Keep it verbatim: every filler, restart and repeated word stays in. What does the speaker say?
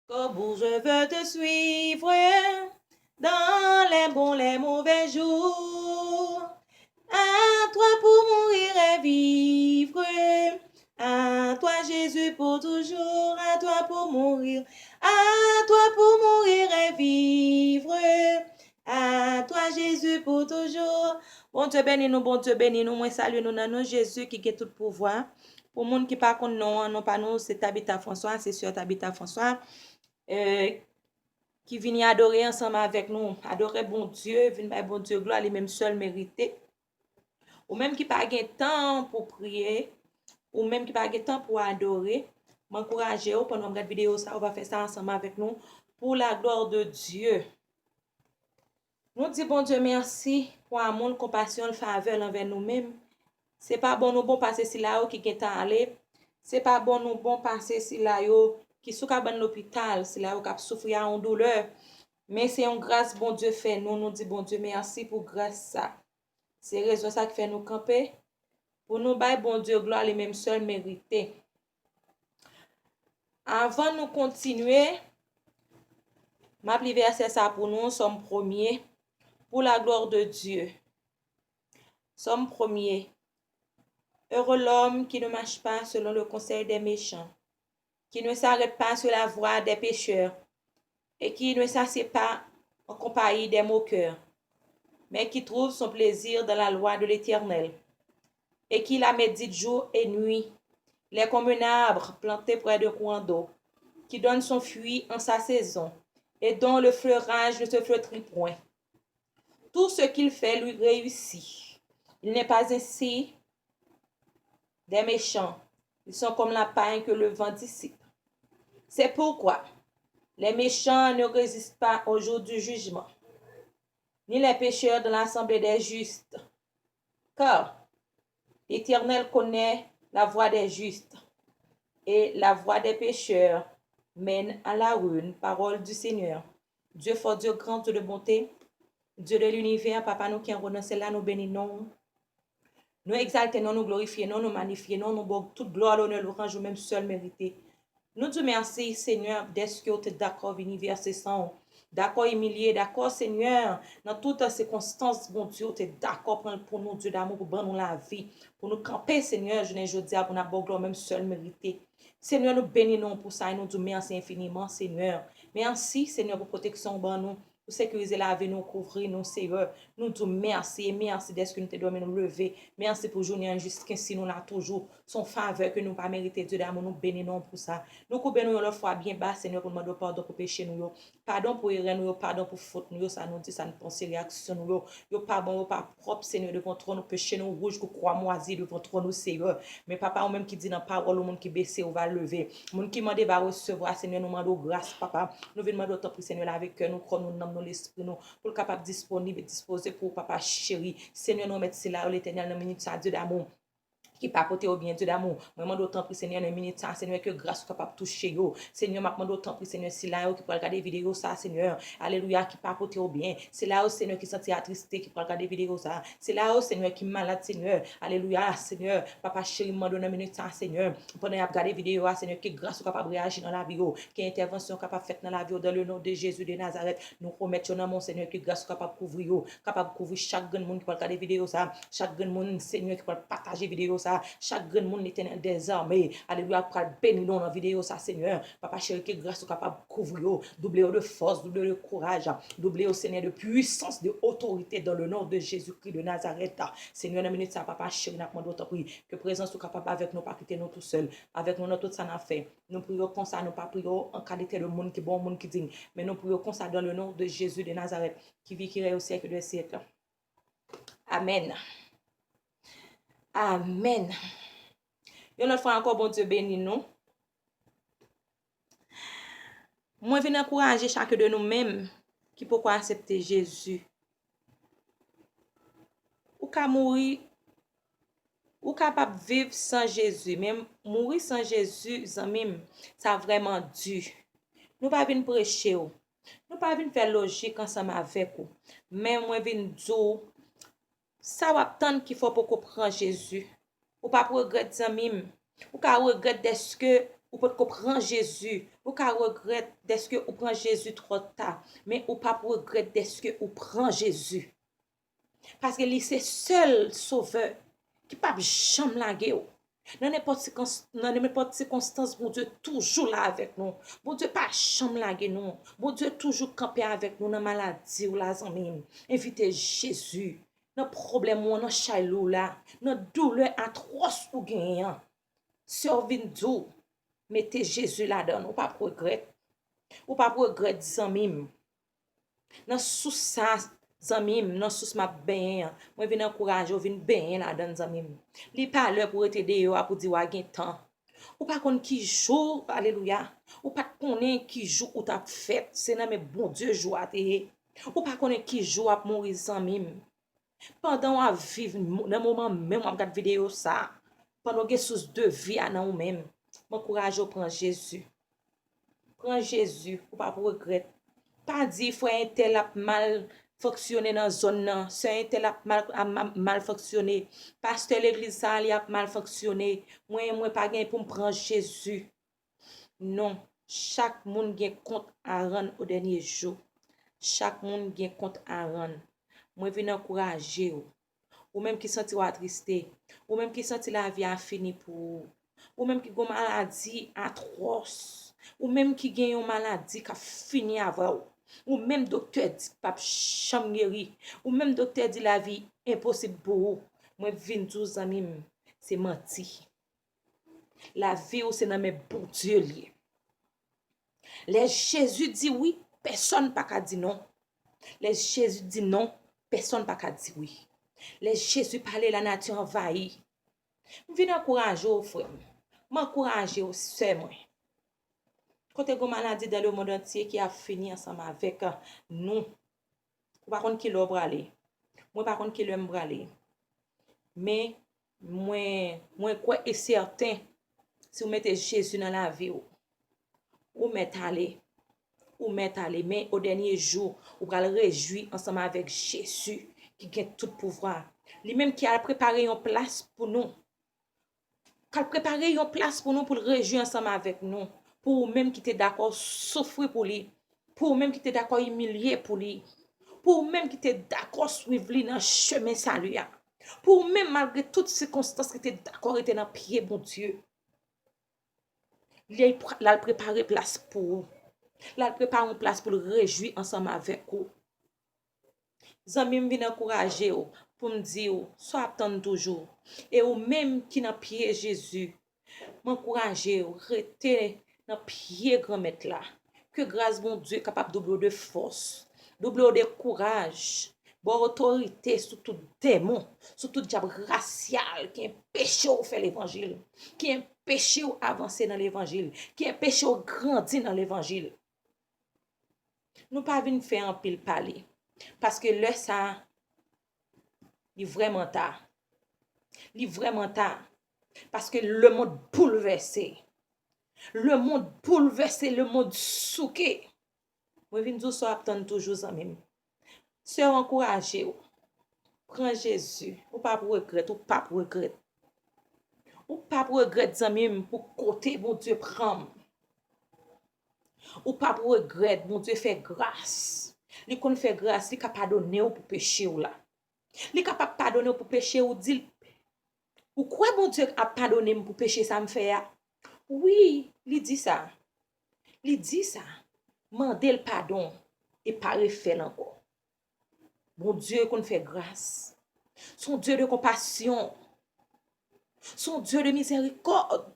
Kobo, je veux te suivre dans les bons, les mauvais jours. À toi pour mourir et vivre. À toi, Jésus, pour toujours. À toi pour mourir. À toi pour mourir et vivre. À toi, Jésus, pour toujours. Bondye beni nou, Bondye beni nou. Mwen salye nou nan non Jezi ki gen tout pouvwa. Pou moun ki pa konn non an, non pa nou, se Tabitha François, se sè Tabitha François, euh, ki vini adore ansanm avèk nou. Adore Bondye, vin bay Bondye glwa, li menm sèl merite. Ou menm ki pa gen tan pou priye, ou menm ki pa gen tan pou adore, m ankouraje w, pandan w ap gad videyo sa, ou va fè sa ansanm avèk nou, pour la gloire de Dieu. Nou di Bondye mèsi pou amou l, konpasyon l, favè l anvè nou menm. Se pa bon nou bon pase sila yo ki gentan ale. Se pa bon nou bon pase sila yo ki sou kabann lopital, sila yo k ap soufri a yon doulè. Men se yon gras Bondye fè nou, nou di Bondye mèsi pou gras sa. Se rezon sa k fè nou kanpe, pou nou bay Bondye glwa li menm sèl merite. Avan nou kontinye, m ap li vèsè sa pou nou, Sòm premye, pour la gloire de Dieu. Sòm premye. Heureux l'homme qui ne marche pas selon le conseil des méchants, qui ne s'arrête pas sur la voie des pécheurs, et qui ne s'assied pas en compagnie des moqueurs, mais qui trouve son plaisir dans la loi de l'Éternel, et qui la médite jour et nuit. Il est comme un arbre planté près d'un courant d'eau, qui donne son fruit en sa saison, et dont le fleurage ne se flétrit point. Tout ce qu'il fait lui réussit. Il n'est pas ainsi des méchants. Ils sont comme la paille que le vent dissipe. C'est pourquoi les méchants ne résistent pas au jour du jugement, ni les pécheurs dans l'assemblée des justes. Car l'Éternel connaît la voie des justes, et la voie des pécheurs mène à la ruine. Parole du Seigneur. Dieu fort, Dieu grand, Dieu de bonté, Dieu de l'univers, Papa nou ki an wo nan syèl la, nou beni non w. Nou egzalte non, nou glorifye non, nou manifye non, nou ba w tout glwa, lonè, lwanj ou menm sèl merite. Nou di w mèsi, Senyè, dèske w te dakò vini vèse san w. Dakò imilye, dakò, Senyè, nan tout sikonstans, Bondye, w te dakò pran l pou nou, Dye damou, pou ban nou lavi, pou nou kanpe, Senyè, jounen jodi a, pou n ap ba w glwa w menm sèl merite. Senyè, nou beni non w pou sa e nou di w mèsi enfiniman, Senyè. Mèsi, Senyè, pou pwoteksyon w ban nou, pou sekirize lavi nou, kouvri nou, Senyè. Nou di w mèsi e mèsi dèske nou te dòmi, nou leve. Mèsi pou jounen an, jiskensi nou la toujou. Se yon favè ke nou pa merite, Dye damou, nou beni non w pou sa. Nou koube nou yon lòt fwa byen ba, Senyè, pou n mande w padon pou peche nou yo. Padon pou erè nou yo, padon pou fot nou yo, sa nou di, sa n panse, reyaksyon nou yo. Yo pa bon, yo pa pwòp, Senyè, devan twòn ou, peche nou wouj kou kwa mwazi devan twòn ou, Senyè. Men Papa, ou menm ki di nan pawòl ou, moun ki bese, ou va leve. Moun ki mande va resevwa, Senyè, nou mande w gras, Papa. Nou vin mande w tanpri, Senyè, lave kè nou, kò nou, nanm nou, lespri nou, pou l kapab disponib e dispoze pou ou, Papa cheri. Senyè, nou remèt sila yo, Letènèl, nan minit sa, Dye damou, ki pa pote yo byen, Dye damou. Mwen mande w tanpri, Senyè, nan minit sa, Senyè, ke gras ou kapab touche yo. Senyè, m ap mande w tanpri, Senyè, sila yo ki pral gade videyo sa, Senyè, alelouya, ki pa pote yo byen. Sila yo, Senyè, ki santi atriste, ki pral gade videyo sa. Sila yo, Senyè, ki malad, Senyè, alelouya, Senyè, Papa cheri, m mande w nan minit sa, Senyè, pandan y ap gade videyo a, Senyè, ke gras ou kapab reyaji nan lavi yo, ke entèvansyon kapab fèt nan lavi yo, dans le nom de Jésus de Nazareth. Nou remèt yo nan men w, Senyè, ke gras ou kapab kouvri yo, kapab kouvri chak grenn moun ki pral gade videyo sa, chak grenn moun, Senyè, ki pral pataje videyo sa, chak grenn moun, Letènèl dèzame, alelouya, pral beni nou nan videyo sa, Senyè. Papa cheri, ke gras ou kapab kouvri yo, double yo de fòs, double yo de kouraj, double yo, Senyè, de pwisans, de otorite, dans le nom de Jésus-Christ de Nazareth. Senyè, nan minit sa, Papa cheri, n ap mande w tanpri, ke prezans ou kapab avèk nou, pa kite nou tousèl, avèk nou nan tout sa n ap fè. Nou priye w konsa, nou pa priye w an kalite de moun ki bon, moun ki diy, men nou priye w konsa dans le nom de Jésus de Nazareth, qui vit, qui règne au siècle des siècles. Amèn. Amèn. Yon lòt fwa ankò, Bondye beni nou. Mwen vin ankouraje chak de nou menm ki poko aksepte Jezi. Ou ka mouri, ou kapab viv san Jezi, men mouri san Jezi, zanmi m, sa vrèman di. Nou pa vin preche w. Nou pa vin fè lojik ansanm avèk ou. Men mwen vin di w, sa w ap tann ki fè w poko pran Jezi. Ou p ap regrèt, zanmi m. Ou ka regrèt dèske ou potko pran Jezi, ou ka regrèt dèske ou pran Jezi twò ta, men ou p ap regrèt dèske ou pran Jezi. Paske li se sèl Sovè ki p ap janm lage w. Nan nenpòt sikons-, nan nenpòt sikonstans, Bondye toujou la avèk nou. Bondye pa janm lage nou. Bondye toujou kanpe avèk nou nan maladi w la, zanmi m. Envite Jezi nan pwoblèm ou an, nan chay lou w la, nan doulè atwòs ou genyen an. Sè w vin di w, mete Jezi ladan l, ou p ap regrèt. Ou p ap regrèt, zanmi m. Nan sous sa, zanmi m, nan sous m ap benyen an, mwen vin ankouraje w vin benyen ladan l, zanmi m. Li pa lè pou w rete deyò a pou di w a gen tan. Ou pa konn ki jou, alelouya, ou pa t konnen ki jou ou t ap fèt. Se nan men Bondye jou a te ye. Ou pa konnen ki jou w ap mouri, zanmi m. Pandan w ap viv mo-, nan moman menm w ap gad videyo sa a, pandan w gen sous de vi a nan ou menm, m ankouraje w pran Jezi. Pran Jezi, ou p ap regrèt. Pa di frè entèl ap mal fonksyone nan zòn nan, sè entèl ap mal, ap ma-, mal fonksyone, pastè legliz sa a li ap mal fonksyone, mwen, mwen pa gen pou m pran Jezi. Non, chak moun gen kont a rann o dènye jou. Chak moun gen kont a rann. Mwen vin ankouraje w. Ou menm ki santi w atriste, ou menm ki santi lavi a fini pou ou, ou menm ki gen yon maladi atwòs, ou menm ki gen yon maladi k ap fini avè w, ou menm doktè di k p ap janm geri, ou menm doktè di lavi enposib pou ou, mwen vin di w, zanmi m, se manti. Lavi w se nan men Bondye l ye. Lè Jezi di wi, pèsonn pa ka di non. Lè Jezi di non, pèsonn pa ka di wi. Lè Jezi pale, lanati anvayi. M vin ankouraje w, frè m. M ankouraje w, sè mwen. Kote gen maladi dans le monde entier ki ap fini ansanm avèk nou. Ou pa konn kilè w prale. Mwen pa konn kilè m prale. Men, mwen, mwen kwè e sèten, si w mete Jezi nan lavi w, ou mèt ale. Ou mèt ale. Men, o dènye jou, ou pral rejwi ansanm avèk Jezi ki gen tout pouvwa. Li menm ki al prepare yon plas pou nou. K al prepare yon plas pou nou pou l rejwi ansanm avèk nou. Pou ou menm ki te dakò soufri pou li. Pou ou menm ki te dakò imilye pou li. Pou ou menm ki te dakò swiv li nan chemen sali a. Pou ou menm, malgre tout sikonstans, ki te dakò rete nan pye Bondye. Li pra-, l al prepare plas pou ou. L al prepare yon plas pou l rejwi ansanm avèk ou. Zanmi m, vin ankouraje w pou m di w sa w ap tann toujou. E ou menm ki nan pye Jezi, m ankouraje w rete nan pye Granmèt la. Ke gras Bondye kapab double w de fòs, double w de kouraj, ba w otorite sou tout demon, sou tout dyab rasyal ki enpeche w fè levanjil, ki enpeche w avanse nan levanjil, ki enpeche w grandi nan levanjil. Nou pa vin fè anpil pale. Paske lè sa a, li vrèman ta. Li vrèman ta. Paske lemonn boulvèse. Lemonn boulvèse, lemonn souke. Mwen vin di w sa w ap tann toujou, zanmi m. Sè w, ankouraje w. Pran Jezi. Ou p ap regrèt, ou p ap regrèt. Ou p ap regrèt, zanmi m, pou kote Bondye pran m. Ou p ap regrèt, Bondye fè gras. Li konn fè gras, li ka padone w pou peche w la. Li kapab padone w pou peche w, di l, ou kwè Bondye ap padone m pou peche sa m fè a? Wi, li di sa. Li di sa. Mande l padon e pa refè l ankò. Bondye konn fè gras. Se yon Dye de konpasyon. Se yon Dye de mizèrikòd.